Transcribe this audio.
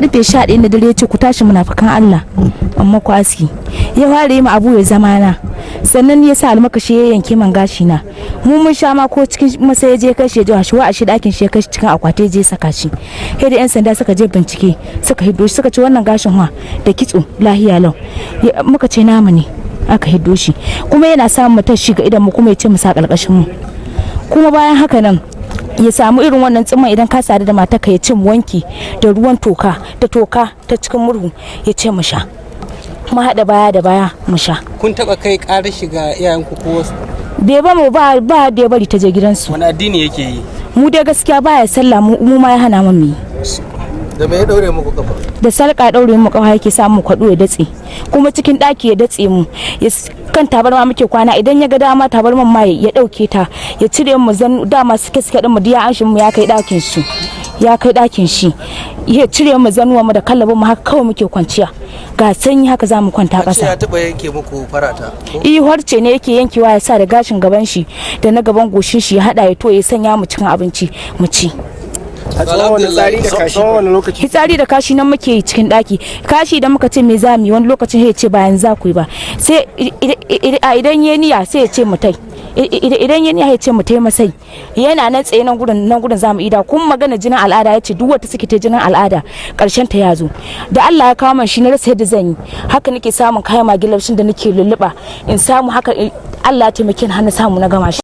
Karfe 11 na dare ya ce, "Ku tashi, munafukan Allah, amma ku aski." Ya fara yi ma abu ya zama na, sannan ya sa almakashi ya yanke man gashi na. Mu mun sha ma ko cikin masa ya je kai shi, ya shi wa a shi dakin shi, ya kai shi cikin akwati, ya je saka shi. Sai da yan sanda suka je bincike, suka hiddo shi, suka ce, "Wannan gashin wa da kitso lahiya lau?" Muka ce namu ne. Aka hiddo shi. Kuma yana samun mutum shi ga idan mu, kuma ya ce mu sa karkashin mu. Kuma bayan haka nan ya samu irin wannan tsimman, idan ka sadu da matarka, ya ce mu wanki da ruwan toka, da toka ta cikin murhu, ya ce mu sha, mu haɗa baya da baya mu sha. Kun taba kai ƙarar shiga iyayenku ko wasu? Bai ba mu ba, ba da ya bari ta je gidansu. Wani addini yake yi? Mu dai gaskiya baya sallah, mu ma ya hana mu yi. Da me ya daure muku kafa? Da sarƙa ɗaure mu kafa yake, samu kwaɗo ya datse, kuma cikin ɗaki ya datse mu. Kan tabarma muke kwana. Idan ya ga dama, tabarman ma ya ɗauke ta, ya cire mu zan dama suke suke ɗin mu diya anshin mu, ya kai ɗakin su, ya kai ɗakin shi, ya cire mu zanuwa mu da kallabin mu. Haka kawai muke kwanciya, ga sanyi, haka za mu kwanta An ce ƙasa. ya taba yanke muku farata ko? Harce ne yake yankewa, ya sa da gashin gaban shi da na gaban goshin shi, ya hada, ya to ya sanya mu cikin abinci mu ci. A tsawon wani Alhamdulillah. da kashi, tsawon wani lokaci? Fitsari da kashi nan muke yi cikin daki. Kashi idan muka ce me za mu yi, wani lokacin sai ya ce bayan za ku yi ba. Sai idan ya niya, sai ya ce mu tai. Idan ya niya, ya ce mu tai masai, yana nan tsaye nan gurin, nan gurin zamu ida. Kun magana jinin al'ada, ya ce duk wata suke ta jinin al'ada, karshen ta ya zo. Da Allah ya kawo man shi, na rasa yadda zan yi. Haka nake samun kayan magilabshin da nake lulluɓa in samu, haka Allah ya taimake ni har na samu na gama shi.